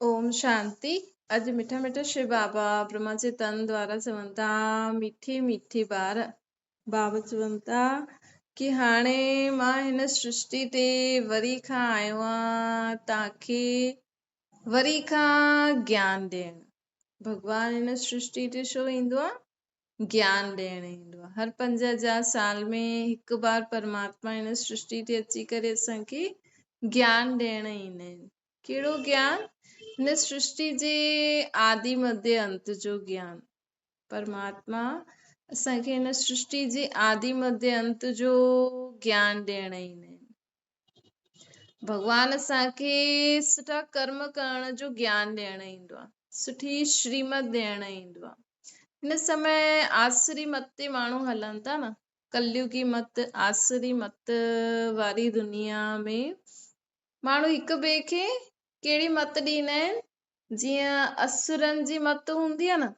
اوم شانتي. اڄ مٺا مٺا شو بابا برهما جي تن دوارا چون ٿا مٺي مٺي ٻار. بابا چون ٿا ڪي هاڻي مان هن سرشتي تي وري کان آيو آهيان توهان کي وري کان گيان ڏيڻ. ڀڳوان هن سرشتي تي ڇو ايندو آهي؟ گيان ڏيڻ ايندو آهي. هر 5000 سال ۾ هڪ بار پرماتما هن سرشتي تي اچي ڪري اسان کي گيان ڏيڻ ايندا آهن. ڪهڙو گيان؟ هن سرشتي جي آدي مڌيه انت جو گيان. پرماتما اسان کي هن سرشتي جي آدي مڌيه انت جو گيان ڏيڻ ايندا آهن. ڀڳوان اسان کي سٺا ڪرم ڪرڻ جو گيان ڏيڻ ايندو آهي، سٺي شريمت ڏيڻ ايندو آهي. هن سمي آسري مت تي ماڻهو هلن ٿا نه، ڪليوگي مت، آسري مت واري دنيا ۾ ماڻهو هڪ ٻئي کي ڪهڙي مت ڏيندا آهن؟ جيئن اسرن جي مت هوندي آهي نه،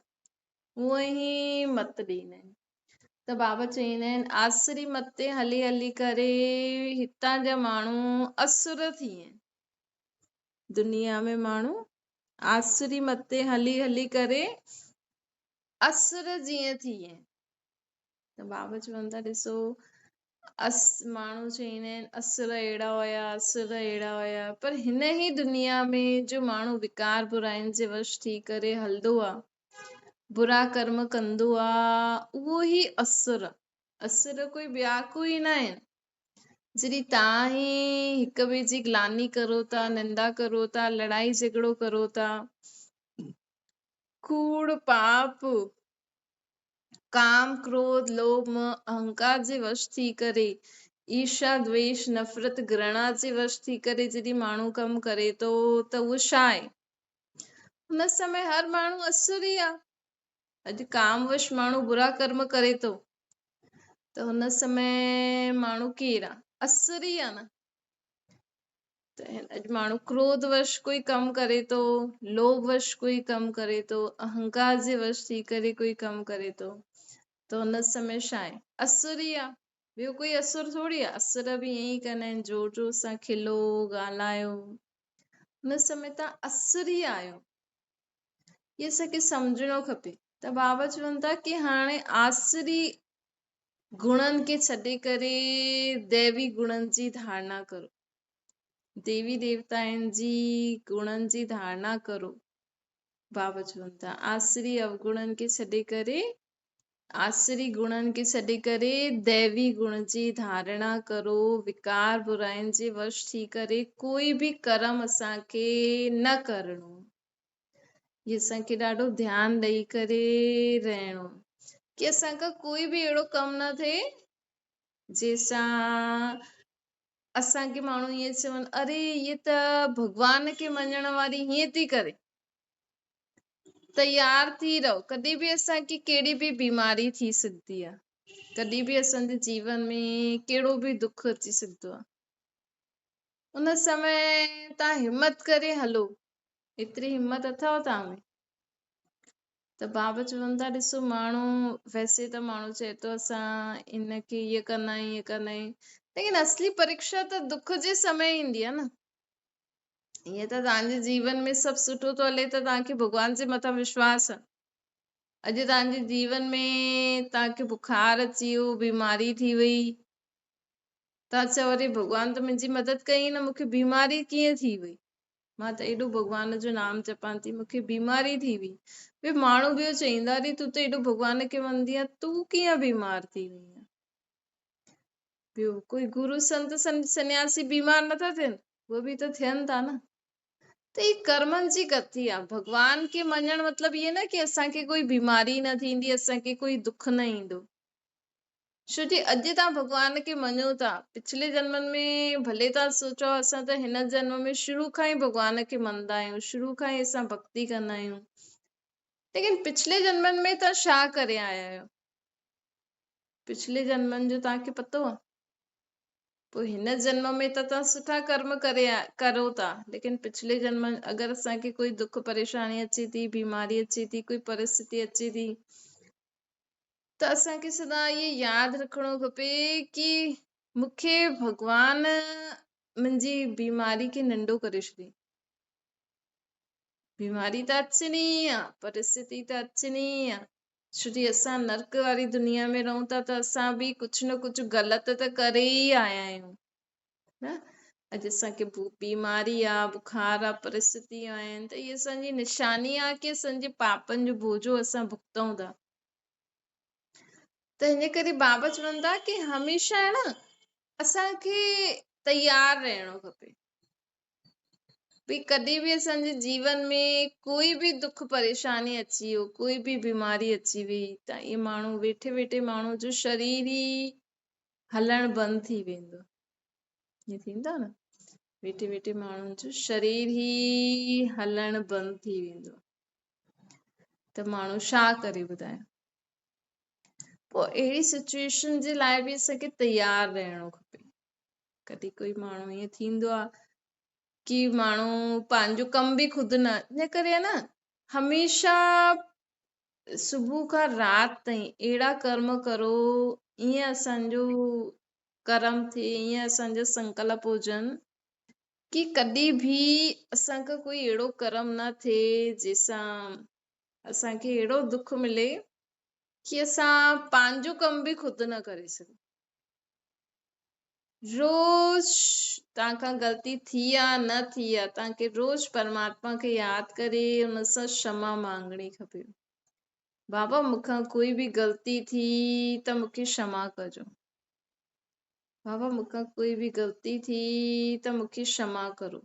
اونئن ئي مت ڏيندا آهن. ته بابا چوندا آهن آسري مت تي هلي هلي ڪري هتان جا ماڻهو اسر ٿي ويا آهن. دنيا ۾ ماڻهو آسري مت تي هلي هلي ڪري اسر جيئن ٿي ويا آهن. ته بابا چون ٿا ڏسو اس ماڻهو چوندا آهن اسر اهڙا هيا، اسر اهڙا هيا، پر هن ئي دنيا ۾ جو ماڻهو وڪار براين جي وش ٿي ڪري هلندو آ، برا ڪرم ڪندو آ، اهو ئي اسر آ. اسر ڪوئي ٻيا ڪوئي نه آهن. جڏهن توهان ئي هڪ ٻئي جي گلاني ڪرو ٿا، نندا ڪرو ٿا، لڙائي جهڳڙو ڪرو ٿا، ڪوڙ، پاپ، ڪام، ڪروڌ، لوڀ، موه، اهنڪار جي وش ٿي ڪري، ايرشا، دويش، نفرت، گهرڻا جي وش ٿي ڪري جڏهن ماڻهو ڪم ڪري ٿو ته اهو ڇا آهي؟ هن سمي هر ماڻهو اسر ئي آهي. اڄ ڪام وش ماڻهو برا ڪرم ڪري ٿو ته هن سمي ماڻهو ڪير آهي؟ اسر ئي آهي نه. ته اڄ ماڻهو ڪروڌ وش ڪوئي ڪم ڪري ٿو، لوڀ وش ڪوئي ڪم ڪري ٿو، اهنڪار جي وش ٿي ڪري ڪوئي ڪم ڪري ٿو ته هن سمي ڇا آهي؟ اسر ئي آهي، ٻيو ڪوئي اسر ٿوري آهي. اسر به ائين ئي ڪندا آهن، زور زور سان کلو، ڳالهايو. هن سمي توهان اسر ئي آهيو. هي اسان کي سمجهڻو کپي. ته بابا چون ٿا ڪي هاڻي آسري گڻن کي ڇڏي ڪري ديوي گڻن جي ڌارڻا ڪرو. ديوي ديوتائن جي گڻن جي ڌارڻا ڪرو. بابا چون ٿا آسري اوگڻن کي ڇڏي ڪري، آسري گڻن کي ڇڏي ڪري ديوي گڻ جي ڌارڻا ڪرو. وڪار براين جي وش ٿي ڪري ڪوئي به ڪرم اسان کي نه ڪرڻو. هي اسان کي ڏاڍو ڌيان ڏئي ڪري رهڻو ڪي اسان کان ڪوئي به اهڙو ڪم نه ٿئي جنهن سان اسان کي ماڻهو ائين چون اري هيء ته ڀڳوان کي مڃڻ واري هيئن ٿي ڪري. تيار ٿي رهو. ڪڏهن به اسان کي ڪهڙي به بيماري ٿي سگهندي آهي، ڪڏهن به اسان جي جيون ۾ ڪهڙو به دک اچي سگهندو آهي. ان سمي توهان همت ڪري هلو. ايتري همت اٿو توهان ۾؟ ته بابا چون ٿا ڏسو ماڻهو ويسي ته ماڻهو چئي ٿو اسان ان کي ائين ڪندا آهيون ائين ڪندا آهيون، ليڪن اصلي پريڪشا ته دک جي سمي ايندي آهي نه. ائين ته توهان جي جيون ۾ سڀ سٺو ٿو هلي ته توهان کي ڀڳوان جي مٿان وشواس آهي. اڄ توهان جي جيون ۾ توهان کي بخار اچي ويو، بيماري ٿي وئي، توهان چئو اري ڀڳوان ته منهنجي مدد ڪئي نه، مون کي بيماري ڪيئن ٿي وئي؟ مان ته ايڏو ڀڳوان جو نام جپان ٿي، مون کي بيماري ٿي وئي. ٻيو ماڻهو به اهو چئيندا اري تون ته ايڏو ڀڳوان کي مڃندي آهين، تون ڪيئن بيمار ٿي وئي آهين؟ ٻيو ڪوئي گرو سنت سنياسي بيمار نٿا ٿين؟ اهي به ته ٿين ٿا نه. ته هي ڪرمن جي گتي آهي. ڀڳوان کي مڃڻ مطلب اهي نه ڪي اسان کي ڪوئي بيماري نه ٿيندي، اسان کي ڪوئي دک نه ايندو. ڇو جي اڄ توهان ڀڳوان کي مڃو ٿا، پڇلي جنمن ۾ ڀلي توهان سوچو اسان ته هن جنم ۾ شروع کان ئي ڀڳوان کي مڃندا آهيون، شروع کان ئي اسان ڀڳتي ڪندا آهيون، ليڪن پڇلي جنمن ۾ توهان ڇا ڪري آيا آهيو؟ پڇلي جنمن جو توهان کي پتو آهي؟ پوء هن جنم ۾ ته توهان سٺا ڪرم ڪري ڪرو ٿا، ليڪن پڇلي جنم اگر اسان کي ڪوئي دک پريشاني اچي ٿي، بيماري اچي ٿي، ڪوئي پرسٿتي اچي ٿي ته اسان کي سدا اهي ياد رکڻو کپي ڪي مون کي ڀڳوان منهنجي بيماري کي ننڍو ڪري ڇڏي. بيماري ته اچڻي ئي آ، پرسٿتي ته اچڻي ئي آ، ڇو جي اسان نرڪ واري دنيا ۾ رهون ٿا ته اسان به ڪجهه نه ڪجهه غلط ته ڪري ئي آيا آهيون نه. اڄ اسان کي بيماري آ، بخار آ، پرسٿتيون آهن ته اهي اسان جي نشاني آ ڪي اسان جي پاپن جو بوجو اسان ڀڳتون ٿا. ته ان ڪري بابا چون ٿا ڪي هميشه آهي نه اسان کي تيار رهڻو کپي. ڀئي ڪڏهن به اسان جي جيون ۾ ڪوئي به دک پريشاني اچي ويو، ڪوئي به بيماري اچي وئي ته اهي ماڻهو ويٺي ويٺي ماڻهو جو شرير ئي هلڻ بند ٿي ويندو. ائين ٿيندو آهي نه، ويٺي ويٺي ماڻهن جو شرير ئي هلڻ بند ٿي ويندو ته ماڻهو ڇا ڪري ٻڌايو. پوء اهڙي سچويشن جي لاءِ به اسان کي تيار رهڻو کپي. ڪڏهن ڪوئي ماڻهو ائين ٿيندو آهي ڪي ماڻهو پنهنجو ڪم به خود نه، ان ڪري آهي نه هميشه صبح کان رات تائين اهڙا ڪرم ڪرو، ائين اسان جو ڪرم ٿئي، ائين اسان جا سنڪلپ هجن ڪي ڪڏهن به اسان کان ڪوئي اهڙو ڪرم نه ٿئي جنهن سان اسان کي اهڙو دک ملي ڪي اسان پنهنجو ڪم به خود نه ڪري سگهون. روز توهان کان غلطي ٿي آ نه ٿي آ، توهان کي روز پرماتما کي ياد ڪري ان سان ڪشما مانگڻي کپي. بابا مون کان ڪوئي به غلطي ٿي ته مون کي ڪشما ڪجو، بابا مون کان ڪوئي به غلطي ٿي ته مون کي ڪشما ڪرو.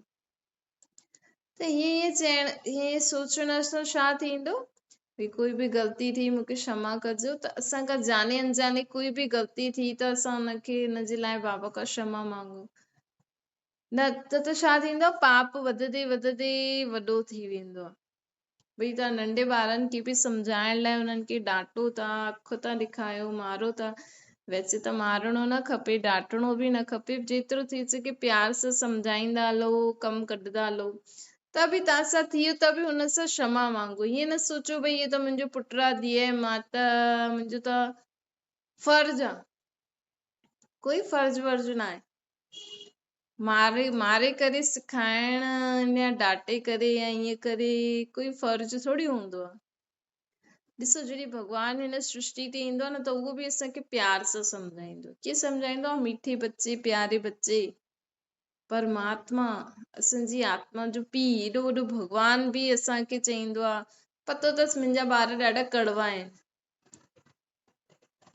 ته هيئن چئڻ، هيئن سوچڻ سان ڇا ٿيندو؟ ڀئي ڪوئي به غلطي ٿي مون کي ڪشما ڪجو. ته اسان کان جاني انجاني ڪوئي به غلطي ٿي ته اسان ان کي ان جي لاءِ بابا کان ڪشما مانگون نه ته ڇا ٿيندو؟ پاپ وڌندي وڌندي وڏو ٿي ويندو آهي. ڀئي توهان ننڍي ٻارن کي به سمجهائڻ لاءِ انهن کي ڊانٽو ٿا، اک ٿا ڏيکايو، مارو ٿا. ويسي ته مارڻو نه کپي، ڊانٽڻو به نه کپي، جيترو ٿي سگهي پيار سان سمجهائيندا هلو، ڪم ڪڍندا هلو. ته به توهان سان ٿي ويو ته به هن سان ڪشما مانگو. ائين نه سوچو ڀئي هي ته منهنجو پٽ آهي، ڌيءَ آهي، مان ته منهنجو ته فرض آهي. ڪوئي فرض ورض نه آهي. ماري ڪري سکائڻ يا ڊانٽي ڪري يا ائين ڪري ڪوئي فرض ٿوري هوندو آهي. ڏسو جڏهن ڀڳوان هن سرشٽي تي ايندو آهي نه ته اهو به اسان کي پيار سان سمجهائيندو آهي. ڪيئن سمجهائيندو آهي؟ ميٺي بچي، پياري بچي، پرماتما اسان جي آتما جو پيءُ، ايڏو وڏو ڀڳوان به اسان کي چئيندو آهي، پتو اٿس منهنجا ٻار ڏاڍا ڪڙوا آهن،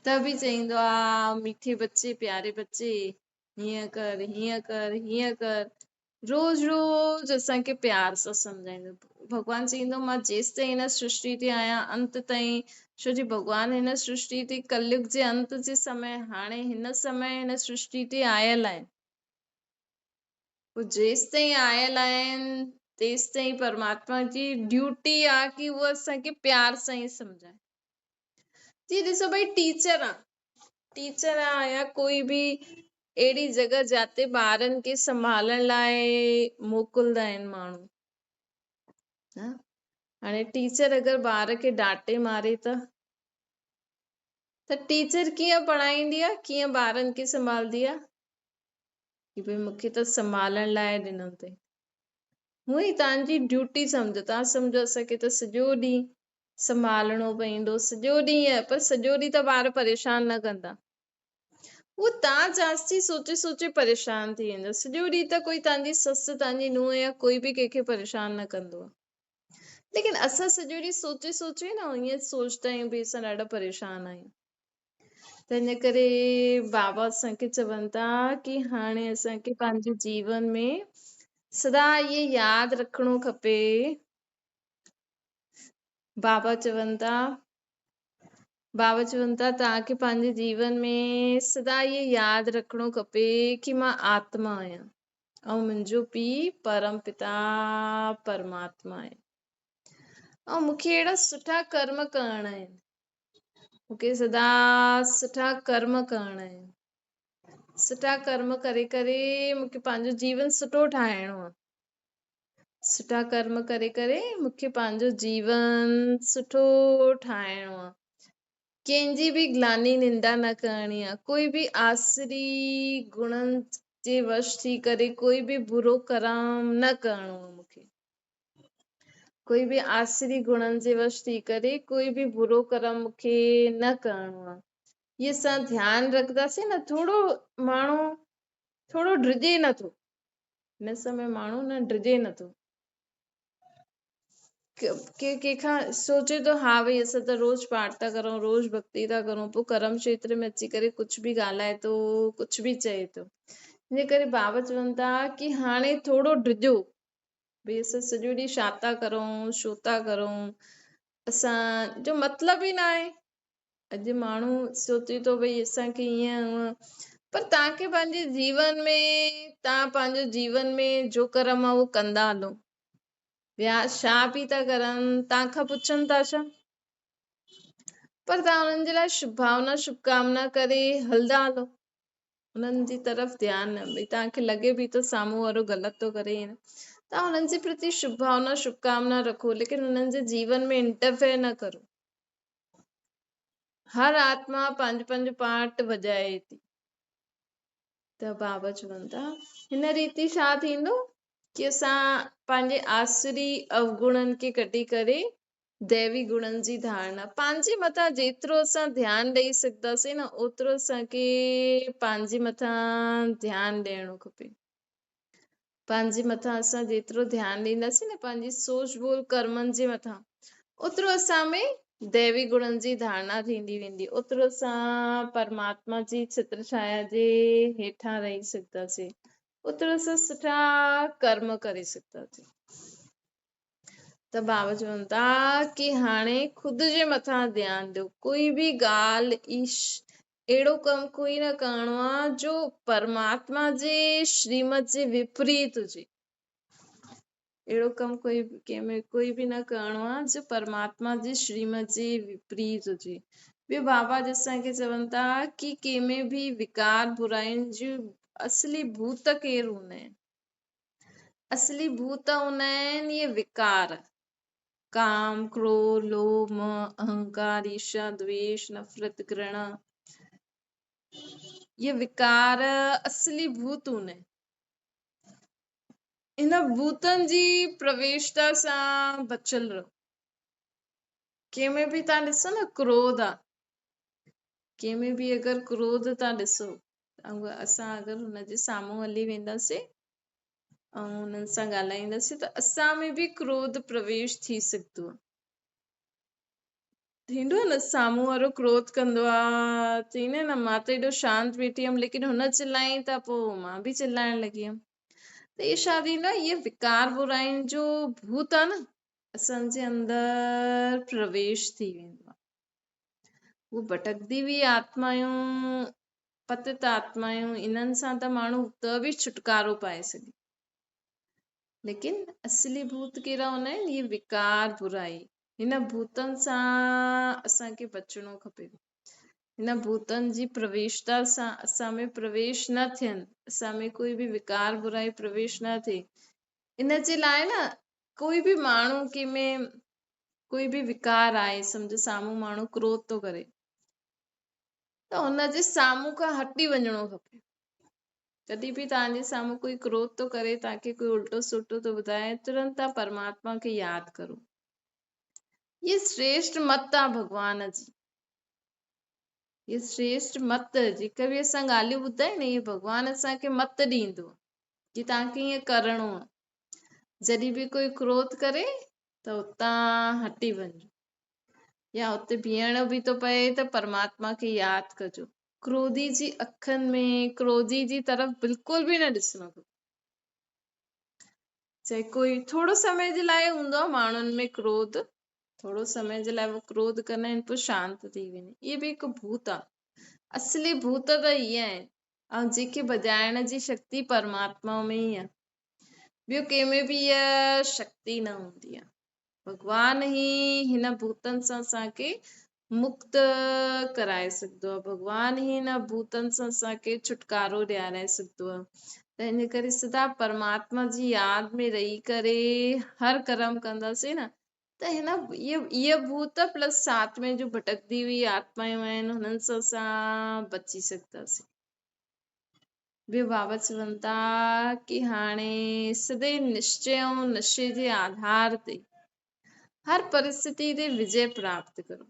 ته به چئيندو آهي ميٺي بچي، پياري بچي، هيئن ڪر، هيئن ڪر، هيئن ڪر. روز روز اسان کي پيار سان سمجهائيندو. ڀڳوان چئيندو مان جيستائين هن سرشٽي تي آهيان انت تائين، ڇو جي ڀڳوان هن سرشٽي تي ڪليگ جي انت جي سمي، هاڻي هن سمي هن سرشٽي تي آيل آهن. پوءِ جيستائين آيل آهن تيستائين پرماتما جي ڊيوٽي آهي ڪي اهو اسان کي پيار سان ئي سمجهائي. جي ڏسو ڀئي ٽيچر آ، ٽيچر آ يا ڪوئي به اهڙي جڳهه جاتي ٻارن کي سنڀالڻ لاءِ موڪلندا آهن ماڻهو، ها هاڻي ٽيچر اگر ٻار کي ڊانٽي ماري ته ٽيچر ڪيئن پڙهائيندي آ، ڪيئن ٻارن کي سنڀالندي آ ڪي ڀئي مون کي ته سنڀالڻ لاءِ ڏنو اٿئي. هونئن ئي توهان جي ڊيوٽي سمجهو، توهان سمجهو اسان کي ته سڄو ڏينهن سنڀالڻو پوندو، سڄو ڏينهن، پر سڄو ڏينهن ته ٻار پريشان نه ڪندا. اهو توهان جاستي سوچي سوچي پريشان ٿي ويندا. سڄو ڏينهن ته ڪوئي توهان جي سس، توهان جي ننهن يا ڪوئي به ڪنهن کي پريشان نه ڪندو آهي، ليڪن اسان سڄو ڏينهن سوچي سوچي نه ائين سوچدا آهيون ڀئي اسان ڏاڍا پريشان آهيون. ته ان ڪري بابا اسان کي چون ٿا ڪي هاڻي اسان کي پنهنجي جيون ۾ سدا اهي ياد رکڻو کپي. بابا چون ٿا توهان کي پنهنجي جيون ۾ سدا اهي ياد رکڻو کپي ڪي مان آتما آهيان ۽ منهنجو پيءُ پرم پتا پرماتما آهي ۽ مون کي اهڙا سٺا ڪرم ڪرڻا آهن، مون کي سدا سٺا ڪرم ڪرڻا آهن. سٺا ڪرم ڪري ڪري مون کي پنهنجو جيون سٺو ٺاهڻو آهي. سٺا ڪرم ڪري ڪري مون کي پنهنجو جيون سٺو ٺاهڻو آهي. ڪنهن جي به گلاني نندا نه ڪرڻي آهي، ڪوئي به آسري گڻن جي وش ٿي ڪري ڪوئي به برو ڪرم نه ڪرڻو آهي مون کي. ڪوئي به آسري گڻن جي وش ٿي ڪري ڪوئي به برو ڪرم مون کي نه ڪرڻو آهي. هي اسان ڌيان رکنداسين نه ٿورو ماڻهو ٿورو ڊڄي نٿو، هن سمي ماڻهو نه ڊڄي نٿو، ڪنهن کان سوچي ٿو ها ڀئي اسان ته روز پاٺ ٿا ڪرون، روز ڀڳتي ٿا ڪرون، پوء ڪرم کيتر ۾ اچي ڪري ڪجهه به ڳالهائي ٿو، ڪجهه به چئي ٿو. ان ڪري بابا چون ٿا ڪي هاڻي ٿورو ڊڄو، ڀئي اسان سڄو ڏينهن ڇا ٿا ڪرون، ڇو ٿا ڪرون، اسان جو مطلب ئي نه آهي. اڄ ماڻهو سوچي ٿو ڀئي اسان کي ائين هونئن، پر توهان کي پنهنجي جيون ۾ توهان پنهنجو جيون ۾ جو ڪرم آهي اهو ڪندا هلو. ٻيا ڇا به ٿا ڪرن توهان کان پڇن ٿا ڇا؟ پر توهان انهن جي لاءِ شڀ ڀاونا شڀ ڪامنا ڪري هلندا هلو، انهن جي طرف ڌيان نه. ڀئي توهان کي لڳي به ٿو سامهون وارو غلط ٿو ڪري، توهان انهن جي پرتي شڀ ڀاونا شڀ ڪامنا رکو، ليڪن انهن جي جيون ۾ انٽرفيئر نه ڪرو. هر آتما پنهنجو پنهنجو پارٽ وڄائي ٿي. ته بابا چون ٿا هن ريتي ڇا ٿيندو ڪي اسان پنهنجي آسري اوگڻن کي ڪڍي ڪري ديوي گڻن جي ڌارڻا پنهنجي مٿان جيترو اسان ڌيان ڏئي سگهنداسين نه اوترو اسان کي پنهنجي مٿان ڌيان ڏيڻو کپي. پنهنجي مٿان اسان جيترو ڌيان ڏينداسين نه پنهنجي سوچ ٻول ڪرمن جي مٿان، اوترو اسان ۾ ديوي گڻن جي ڌارڻا ٿيندي ويندي، اوترو اسان پرماتما جي ڇتر ڇايا جي هيٺان رهي سگهنداسين، اوترو اسان سٺا ڪرم ڪري سگهنداسين. ته بابا چون ٿا ڪي هاڻي خود جي مٿان ڌيان ڏيو، ڪوئي به ڳالهه ايش اهڙو ڪم ڪوئي نه ڪرڻو آ جو پرماتما جي شريمت جي وپريت هجي. اهڙو ڪم ڪوئي ڪنهن ۾ ڪوئي به نه ڪرڻو آ جو پرماتما جي شريمت جي وپريت هجي. ٻيو بابا اسان کي چون ٿا ڪي ڪنهن ۾ به وڪار براين جون اصلي ڀوت ڪير هوندا آهن؟ اصلي ڀوت هوندا آهن اهي وڪار، ڪام، ڪروڌ، لوڀ، موه، اهنڪار، ايرشا، دويش، نفرت، گهرڻا، اهي وڪار اصلي ڀوت هوندا آهن. هن ڀوتن جي پرويشتا سان بچيل رهو. ڪنهن ۾ به توهان ڏسو نه ڪروڌ آ، ڪنهن ۾ به اگر ڪروڌ توهان ڏسو، اسان اگر هن جي سامهون هلي وينداسين ۽ انهن سان ڳالهائينداسين ته اسان ۾ به ڪروڌ پرويش ٿي سگهندو آ. ٿيندو آ نه سامهون وارو ڪروڌ ڪندو آ، چئيندا آهن نه مان ته ايڏو شانت ويٺي هيم ليڪن هن چلائين ته پوء مان به چلائڻ لڳي هيم. ته اهي ڇا ٿيندو آ، اهي وڪار براين جو ڀوت آ نه اسان جي اندر پرويش ٿي ويندو آ. هو ڀٽڪندي به آتمايون، پتت آتمايون، انهن سان ته ماڻهو ته به ڇوٽڪارو پائي سگهي، ليڪن اصلي ڀوت ڪهڙا هوندا آهن؟ اهي وڪار برائي. هن ڀوتن سان اسان کي بچڻو کپي. هن ڀوتن جي پرويشتا سان اسان ۾ پرويش نه ٿين، اسان ۾ ڪوئي به وڪار برائي پرويش نه ٿئي. ان جي لاءِ نه ڪوئي به ماڻهو ڪنهن ۾ ڪوئي به وڪار آهي، سمجهه سامهون ماڻهو ڪروڌ ٿو ڪري ته هن جي سامهون کان هٽي وڃڻو کپي. ڪڏهن به توهان جي سامهون ڪوئي ڪروڌ ٿو ڪري، توهان کي ڪوئي الٽو سلٽو ٿو ٻڌائي، ترنت توهان پرماتما کي ياد ڪرو. هي شريشٺ مت آ ڀڳوان جي، هي شريشٺ مت جيڪا به اسان ڳالهيون ٻڌايون نه، هي ڀڳوان اسان کي مت ڏيندو ڪي توهان کي ائين ڪرڻو آ. جڏهن به ڪوئي ڪروڌ ڪري ته اتان هٽي وڃجو، يا اتي بيهڻو به ٿو پئي ته پرماتما کي ياد ڪجو. ڪروڌي جي اکين ۾ ڪروڌي جي طرف بلڪل به نه ڏسڻو کپي. چاهي ڪوئي ٿورو سمي جي لاءِ هوندو آ ماڻهن ۾ ڪروڌ، ٿورو سمي جي لاءِ هو ڪروڌ ڪندا آهن پوءِ شانت ٿي وڃي. اهي به هڪ ڀوت آ، اصلي ڀوت ته اهي آهن، ۽ جيڪي ڀڄائڻ جي شڪتي پرماتما ۾ ئي آ، ٻيو ڪنهن ۾ به اها شڪتي نه هوندي آ. ڀڳوان ئي هن ڀوتن سان اسان کي مڪت ڪرائي سگهندو آ، ڀڳوان ئي هن ڀوتن سان اسان کي ڇوٽڪارو ڏيارائي سگهندو آ. ته ان ڪري سدا پرماتما جي ياد ۾ رهي ڪري هر ڪرم ڪنداسين نه ته هن اهي ڀوت پلس ساٿ ۾ جو ڀٽڪندي هئي آتمايون آهن هنن سان اسان بچي سگهنداسين. ٻيو بابا چون ٿا ڪي هاڻي سدي نشچي ۽ نشي جي آڌار تي हर परिस्थिति ते विजय प्राप्त करो।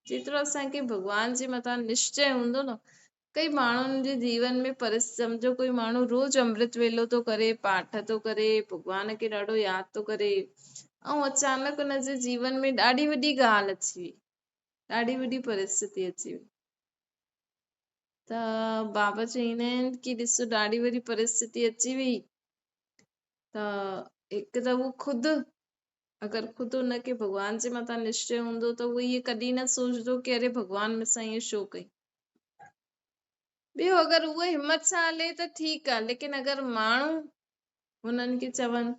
जेतिरो असांखे भॻवान जे मथां निश्चय हूंदो न, कई माण्हुनि जे जीवन में सम्झो कोई माण्हू रोज़ अमृत वेलो थो करे, पाठ थो करे, भॻवान खे ॾाढो यादि थो करे ऐं अचानक हुनजे जीवन में ॾाढी वॾी ॻाल्हि अची वई, ॾाढी वॾी परिस्थिति अची वई, त बाबा चईंदा आहिनि की ॾिसो ॾाढी वॾी परिस्थिति अची वई, त हिकु त उहो ख़ुदि अगरि ख़ुदि हुनखे भॻवान जे मथां निश्चय हूंदो त उहो इहो कॾहिं न सोचंदो की अरे भॻवान मूंसां ईअं छो कई। ॿियो अगरि उहो हिमत सां हले त ठीकु आहे, लेकिन अगरि माण्हू हुननि खे चवनि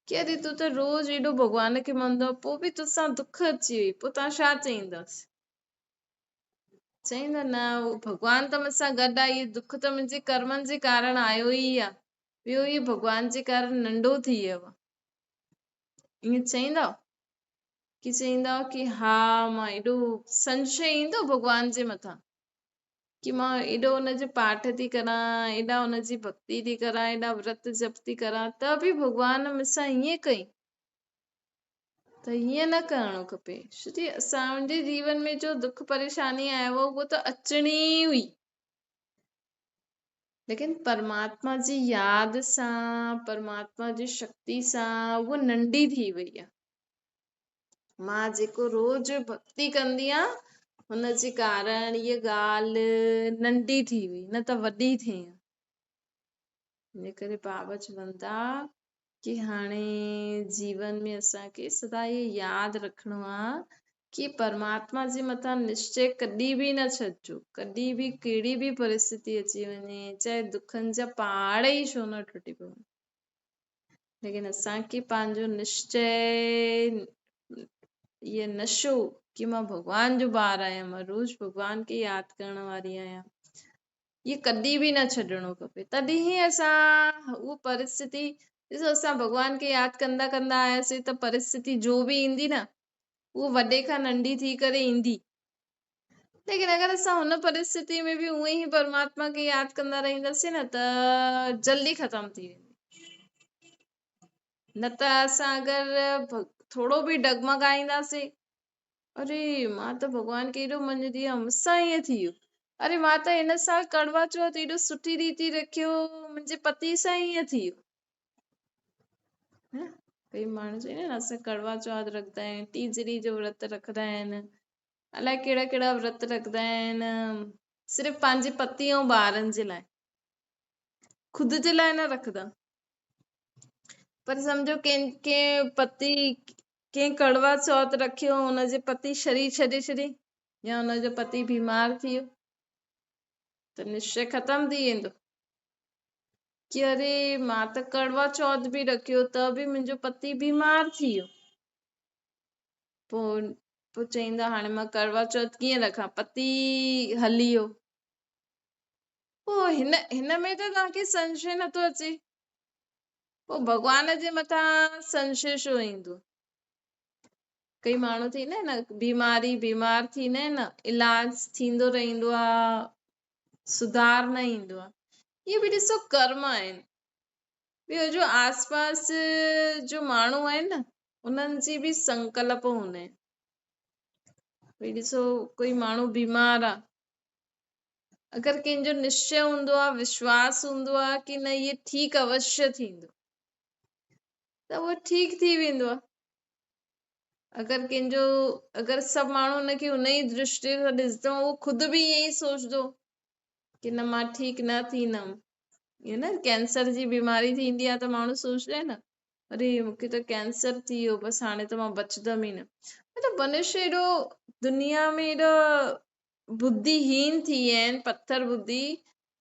की अरे तूं त रोज़ एॾो भॻवान खे मञंदो आहीं, पोइ बि तोसां दुख अची वई, पोइ तव्हां छा चईंदासीं? चईंदा न भॻवान त मूंसां गॾु आहे, इहो दुख त मुंहिंजे कर्मनि जे कारण आयो ई आहे, ॿियो इहो भॻवान जे कारण नंढो थी वियो आहे। ईअं चईंदा की चईंदा की हा मां एॾो संशय ईंदो भॻवान जे मथां की मां एॾो हुनजो पाठ थी करां, एॾा हुनजी भक्ति थी करां, एॾा व्रत जप थी करां, त बि भॻवान मूंसां ईअं कई, त ईअं न करणो खपे। छो जी असांजे जीवन में जो दुख परेशानी आयो उहो त अचिणी हुई, लेकिन परमात्मा जी यादि सां, परमात्मा जी शक्ति सां उहो नंढी थी वई आहे। मां जेको रोज़ भक्ति कंदी आहियां हुनजे कारण इहा ॻाल्हि नंढी थी वई, न त वॾी थिए। इन करे बाबा चवनि था की हाणे जीवन में असांखे सदा इहो यादि रखिणो आहे की परमात्मा जे मथां निश्चय कॾहिं बि न छॾिजो, कॾहिं बि कहिड़ी बि परिस्थिति अची वञे, चाहे दुखनि जा पहाड़ ई छो न टुटी पवनि, लेकिन असांखे पंहिंजो निश्चय इहो नशो की मां भॻवान जो ॿार आहियां, मां रोज़ भॻवान खे यादि करण वारी आहियां, इहो कॾहिं बि न छॾिणो खपे। तॾहिं ई असां उहो परिस्थिति ॾिसो, असां भॻवान खे यादि कंदा कंदा आयासीं त परिस्थिति जो बि ईंदी न उहो वॾे खां नंढी थी करे ईंदी, लेकिन अगरि असां हुन परिस्थिति में बि उअं ई परमात्मा खे यादि कंदा रहींदासीं न त जल्दी ख़तमु थी वेंदी। न त असां अगरि थोरो बि डगमगाईंदासीं, अरे मां त भॻवान खे एॾो मञंदी आहियां, मूंसां ईअं थी वियो, अरे मां त हिन साल कड़वा चौथ एॾो सुठी रीति रखियो, मुंहिंजे पति सां ईअं थी वियो। कई माण्हू चवंदा आहिनि असां कड़वा चौथ रखंदा आहियूं, टीजड़ी जो व्रत रखंदा आहिनि, अलाए कहिड़ा कहिड़ा व्रत रखंदा आहिनि, सिर्फ़ु पंहिंजे पति ऐं ॿारनि जे लाइ, ख़ुदि जे लाइ न रखंदा। पर सम्झो कंहिं पति कंहिं कड़वा चौथ रखियो, हुनजे पति शरीर छॾे छॾे या हुनजो पति बीमार थी वियो त निश्चय ख़तमु थी वेंदो की अरे मां त कड़वा चौथ बि रखियो त बि मुंहिंजो पति बीमार थी वियो। पोइ चईंदा हाणे मां कड़वा चौथ कीअं रखां, पति हली वियो। पोइ हिन हिन में त तव्हांखे संशय नथो अचे, पोइ भॻवान जे मथां संशय छो ईंदो? कई माण्हू थींदा आहिनि न बीमारी बीमार थींदा आहिनि न, इलाज थींदो रहंदो आहे, सुधार न ईंदो आहे। इहे बि ॾिसो कर्म आहिनि। ॿियो जो आसपास जो माण्हू आहिनि न उन्हनि जी बि संकल्प हूंदा आहिनि। भई ॾिसो कोई माण्हू बीमार आहे, अगरि कंहिंजो निश्चय हूंदो आहे, विश्वास हूंदो आहे की न इहे ठीकु अवश्य थींदो, त उहो ठीकु थी वेंदो आहे। अगरि कंहिंजो अगरि सभु माण्हू हुनखे उन ई दृष्टि सां ॾिसंदो, उहो ख़ुदि बि ईअं ई सोचंदो की न मां ठीकु न थींदमि। ईअं न कैंसर जी बीमारी थींदी आहे त माण्हू सोचंदा आहिनि न अरे मूंखे त कैंसर थी वियो, बसि हाणे त मां बचंदमि ई न। मतिलबु मनुष्य एॾो दुनिया में एॾो बुद्धिहीन थी विया आहिनि, पथर बुद्धि,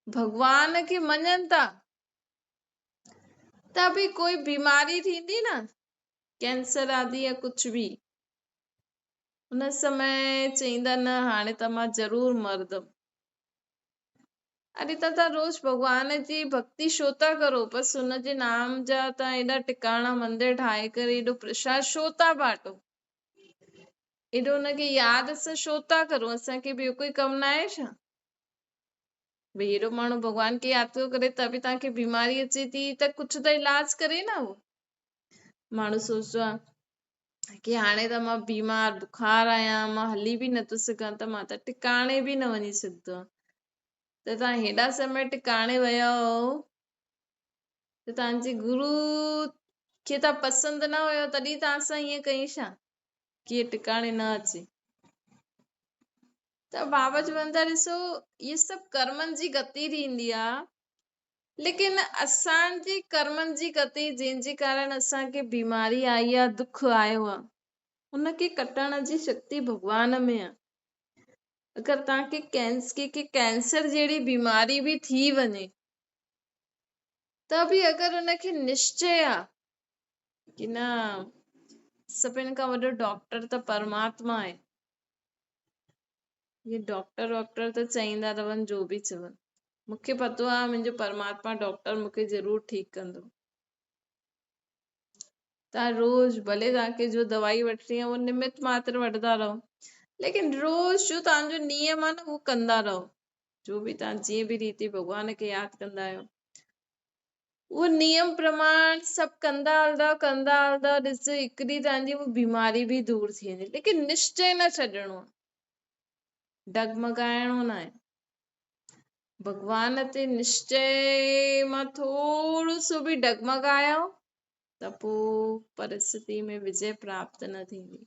भॻवान खे मञनि था त बि कोई बीमारी थींदी न, कैंसर आदि या कुझु बि, हुन समय चईंदा न हाणे त मां ज़रूरु मरंदमि। अरे त तव्हां रोज़ भॻवान जी भक्ति छो था करो? बसि हुनजे नाम जा तव्हां एॾा टिकाणा मंदिर ठाहे करे एॾो प्रसाद छो था बांटो? एॾो हुनखे यादि असां छो था करूं? असांखे ॿियो कोई कमु न आहे छा? भई एॾो माण्हू भॻवान खे यादि थो करे त बि तव्हांखे बीमारी अचे थी त कुझु त इलाज करे न उहो। माण्हू सोचंदो आहे ڪي هاڻي ته مان بيمار بخار آهيان، مان هلي به نٿو سگهان، ته مان ته ٽڪاڻي به نه وڃي سگهندو آهيان. ته توهان هيڏا سمي ٽڪاڻي ويا هئو ته توهان جي گرو کي توهان پسند نه هيو تڏهن توهان سان ائين ڪئي ڇا ڪي هي ٽڪاڻي نه اچي؟ ته بابا چون ٿا ڏسو اهي سڀ ڪرمن جي گتي ٿيندي آ، ليڪن اسان جي ڪرمن جي گتي جنهن جي ڪارڻ اسان کي بيماري آئي آ، دک آيو آ، ان کي ڪٽڻ جي شڪتي ڀڳوان ۾ آ. اگر توهان کي ڪنهن کي ڪينسر جهڙي بيماري به ٿي وڃي ته به اگر ان کي نشچي آ ڪي نه سڀن کان وڏو ڊاڪٽر ته پرماتما آهي، اهي ڊاڪٽر واڪٽر ته چئيندا رهن جو به چون، مون کي پتو آهي منهنجو پرماتما ڊاڪٽر مون کي ضرور ٺيڪ ڪندو. توهان روز ڀلي توهان کي جو دوائي وٺڻي آهي اهو نمت ماتر وٺندا رهو، ليڪن روز جو توهان جو نيم آهي نه اهو ڪندا رهو. جو به توهان جيئن به ريتي ڀڳوان کي ياد ڪندا آهيو اهو نيم پرماڻ سڀ ڪندا هلندا ڪندا هلندا ڏسجو هڪ ڏينهن توهان جي اها بيماري به دور ٿي ويندي. ليڪن نشچي نه ڇڏڻو آهي، ڊگمگائڻو نه آهي. ڀڳوان تي نشچي مان ٿورو سو به ڊگمگايو ته پوءِ پرسٿتي ۾ وجي پراپت نه ٿيندي.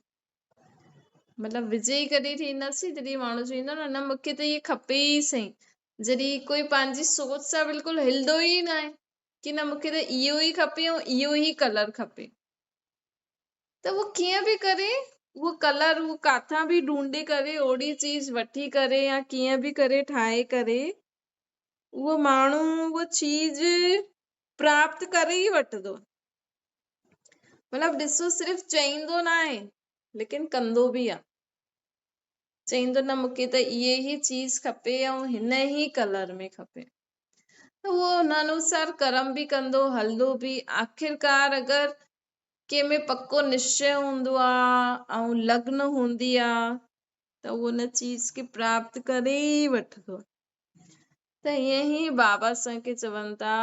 مطلب وجي ئي ڪڏهن ٿينداسين جڏهن ماڻهو چوندو نه نه مون کي ته اهي کپي ئي سهي. جڏهن ڪوئي پنهنجي سوچ سان بلڪل هلندو ئي نه آهي ڪي نه مون کي ته اهو ئي کپي ۽ اهو ئي ڪلر کپي، ته اهو ڪيئن به ڪري اهو ڪلر اهو ڪاٿان به ڍونڍي ڪري اوڙي چيز وٺي ڪري يا ڪيئن به ڪري ٺاهي ڪري اهو ماڻهو اهو چيز پراپت ڪري ئي وٺندو. مطلب ڏسو صرف چئيندو نه آهي ليڪن ڪندو به آهي. چئيندو نه مون کي ته اهي ئي چيز کپي ۽ هن ئي ڪلر ۾ کپي، ته اهو ان انوسار ڪرم به ڪندو هلندو به. آخرڪار اگر ڪنهن ۾ پڪو نشچي هوندو آهي ۽ لگن هوندي آهي ته اهو ان چيز کي پراپت ڪري ئي وٺندو. ته ائين ئي بابا اسان کي چون ٿا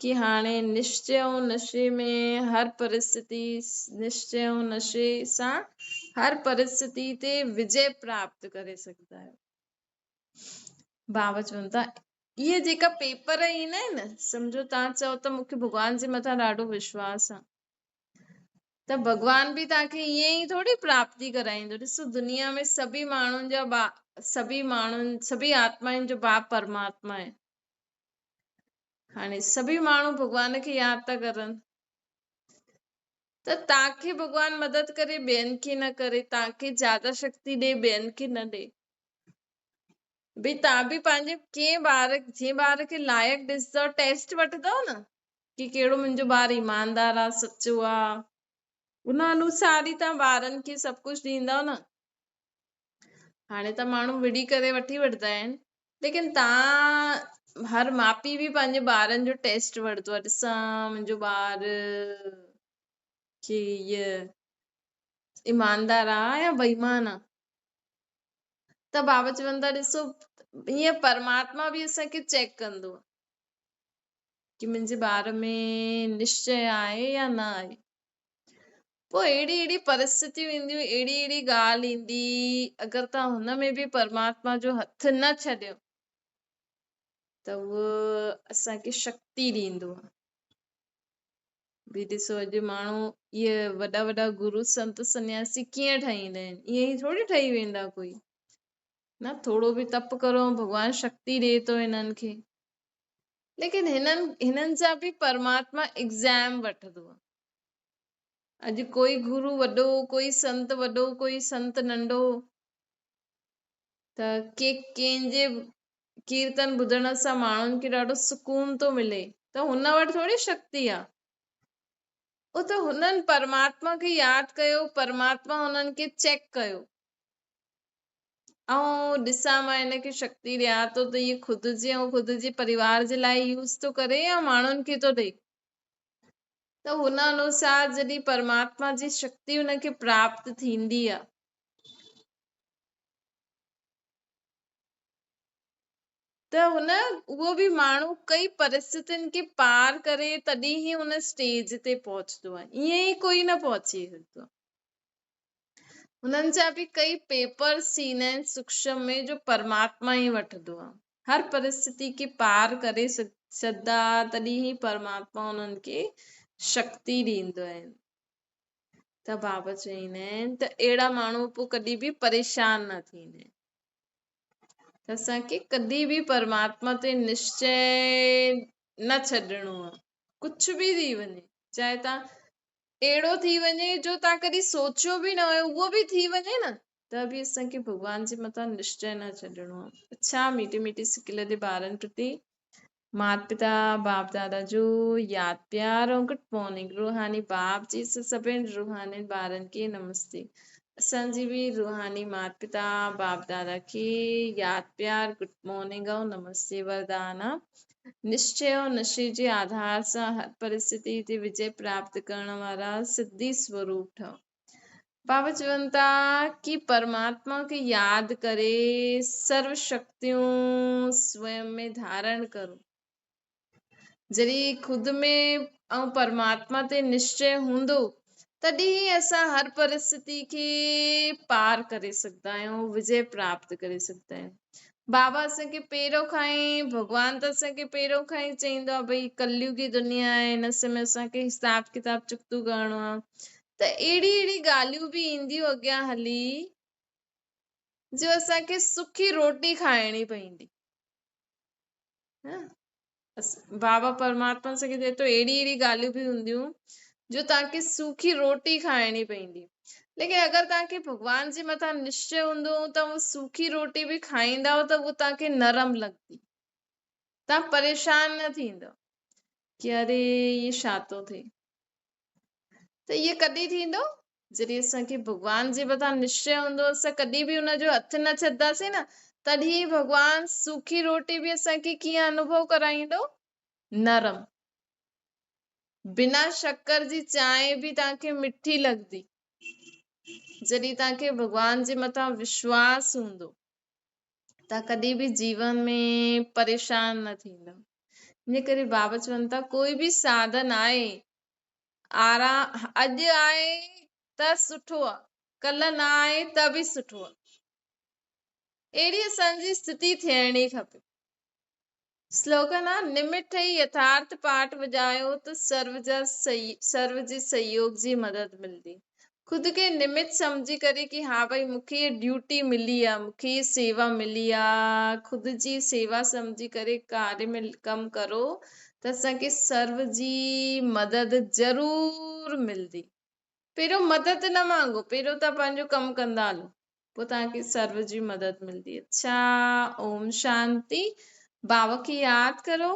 ڪي هاڻي نشچي ۽ نشي ۾ هر پرسٿتي، نشچي ۽ نشي سان هر پرسٿتي تي وجي پراپت ڪري سگهندا آهيو. بابا چون ٿا اهي جيڪا پيپر ايندا آهن نه، سمجهو توهان چئو ته مون کي ڀڳوان جي مٿان ڏاڍو وشواس آهي، ته ڀڳوان به توهان کي ائين ئي ٿوري پراپتي ڪرائيندو. ڏسو دنيا ۾ سڀئي ماڻهن جا سڀئي ماڻهن، سڀئي آتمائن جو باپ پرماتما آهي. هاڻي سڀئي ماڻهو ڀڳوان کي ياد ٿا ڪرن، ته توهان کي ڀڳوان مدد ڪري ٻين کي نه ڪري، توهان کي زياده شڪتي ڏي ٻين کي نه ڏي. ڀئي توهان به پنهنجي ڪنهن ٻار، جنهن ٻار کي لائق ڏسندؤ ٽيسٽ وٺندؤ نه ڪي ڪهڙو منهنجو ٻار ايماندار آ، سچو آ، ان انوسار ئي توهان ٻارن کي سڀ ڪجهه ڏيندؤ نه. هاڻي ته ماڻهو وڙهي ڪري وٺي وٺندا آهن، ليڪن توهان هر ماءُ پيءُ به پنهنجي ٻارن جو ٽيسٽ وٺندو آهي، ڏسان منهنجو ٻار ڪي هيءَ ايماندار آ يا بيمان آ. ته بابا چون ٿا ڏسو ائين پرماتما به اسان کي چيڪ ڪندو آ ڪي منهنجي ٻار ۾ نشچي آهي يا نه آهي. پوءِ اهڙي اهڙي پرسٿتيون اينديون، اهڙي اهڙي ڳالهه ايندي، اگر توهان هن ۾ به پرماتما جو هٿ نه ڇڏيو ته اهو اسان کي شڪتي ڏيندو آهي. به ڏسو اڄ ماڻهو اهي وڏا وڏا گرو سنت سنياسي ڪيئن ٺهيندا آهن، ائين ئي ٿوري ٺهي ويندا ڪوئي نه. ٿورو به تپ ڪرو ڀڳوان شڪتي ڏئي ٿو هنن کي، ليڪن هنن جا به پرماتما ايگزام وٺندو آهي. اڄ ڪوئي گرو وڏو، ڪوئي سنت وڏو، ڪوئي سنت ننڍو، ته ڪنهن جي ڪيرتن ٻڌڻ سان ماڻهن کي ڏاڍو سڪون ٿو ملي، ته هن وٽ ٿوري شڪتي آهي. اهو ته هنن پرماتما کي ياد ڪيو، پرماتما هنن کي چيڪ ڪيو ۽ ڏسان مان هن کي شڪتي ڏيان ٿو ته هيءَ خود جي ۽ خود جي پريوار جي لاءِ يوز ٿو ڪري يا ماڻهن کي ٿو ڏئي. ته هن انوسار جڏهن پرماتما جي شڪتي هن کي پراپت ٿيندي آهي ته هن اهو به ماڻهو ڪئي پرسٿتين کي پار ڪري تڏهن ئي هن اسٽيج تي پهچندو آهي، ائين ئي ڪوئي نه پهچي سگهندو آهي. هنن جا به ڪئي پيپرز ٿيندا آهن سوڪشم ۾ جو پرماتما ئي وٺندو آهي. هر پرسٿتي کي پار ڪري ڇڏندا تڏهن ئي پرماتما انهن کي شڪتي ڏيندو آهي. ته بابا چئيندا آهن ته اهڙا ماڻهو پوء ڪڏهن به پريشان نه ٿيندا آهن. ته اسان کي ڪڏهن به پرماتما تي نشچي نه ڇڏڻو آهي. ڪجهه به ٿي وڃي چاهي تان اهڙو ٿي وڃي جو توهان ڪڏهن سوچيو به نه هيو اهو به ٿي وڃي نه ته به اسان کي ڀڳوان جي مٿان نشچي نه ڇڏڻو آهي. اڇا ميٺي ميٺي سڪيلڌي ٻارن پرتي مات پتا باپ دادا جو ياد پيار ۽ گڊ مارننگ روحاني باپ جي سڀني روحانين ٻارن کي نمستي اسان جي به روحاني مات پتا باپ دادا کي ياد پيار گڊ مارننگ ۽ نمستي وردان آ. نشچي ۽ نشي جي آڌار سان هر پرسٿتي تي وجي پراپت ڪرڻ وارا سڌي سوروپ ٺهو. بابا چون ٿا ڪي پرماتما کي ياد ڪري سرو شڪتيون سوئم ۾ ڌارڻ ڪرو. جڏهن خود ۾ ۽ پرماتما تي نشچي هوندو تڏهن ئي اسان هر پرسٿتي کي پار ڪري سگهندا آهيون، وجي پراپت ڪري سگهندا آهيون. بابا اسان کي پهريون کان ئي، ڀڳوان ته اسان کي پهريون کان ئي چئيندو آهي ڀئي ڪليوگي دنيا آهي، هن سمي اسان کي حساب ڪتاب چڪتو ڪرڻو آهي. ته اهڙي اهڙي ڳالهيون به اينديون اڳيان هلي جو اسان کي سکي روٽي کائڻي پوندي. بابا پرماتما اسان کي چئي ٿو اهڙي اهڙي ڳالهيون به هونديون جو توهان کي سوکي روٽي کائڻي پوندي ليڪن اگر توهان کي ڀڳوان جي مٿان نشچي هوندو ته هو سوکي روٽي به کائيندؤ ته هو توهان کي نرم لڳندي توهان پريشان نه ٿيندؤ ڪي اري هي ڇا ٿو ٿئي ته اهي ڪڏهن ٿيندو جڏهن اسان کي ڀڳوان جي مٿان نشچي هوندو اسان ڪڏهن به ان جو هٿ نه ڇڏنداسين نه تڏهن ڀڳوان سوکي روٽي به اسان کي ڪيئن انوڀو ڪرائيندو نرم بنا شڪر جي چانهه به توهان کي مٺي لڳندي جڏهن توهان کي ڀڳوان جي مٿان وشواس هوندو توهان ڪڏهن به جيون ۾ پريشان نه ٿيندؤ ان ڪري بابا چون ٿا ڪوئي به ساڌن آهي آرام اڄ آهي ته سٺو آ ڪلهه نه آهي ته به سٺو آ اهڙي اسان جي اسٿتي ٿيڻي کپي سلوگن آ نمٽ ٺهي يٿارٿ پاٺ وڄايو ته سرو جا سرو جي سهيوگ جي مدد ملندي خود کي نمت سمجهي ڪري ڪي ها ڀائي مون کي هي ڊيوٽي ملي آ مون کي هي سيوا ملي آ خود جي سيوا سمجهي ڪري ڪاري ۾ ڪم ڪرو ته اسان کي سرو جي مدد ضرور ملندي. پهريون مدد نه مانگو، پهريون توهان پنهنجو ڪم ڪندا هلو، پوء توهان کي سرو جي مدد ملندي. اڇا اوم شانتي. بابا کي ياد ڪرو.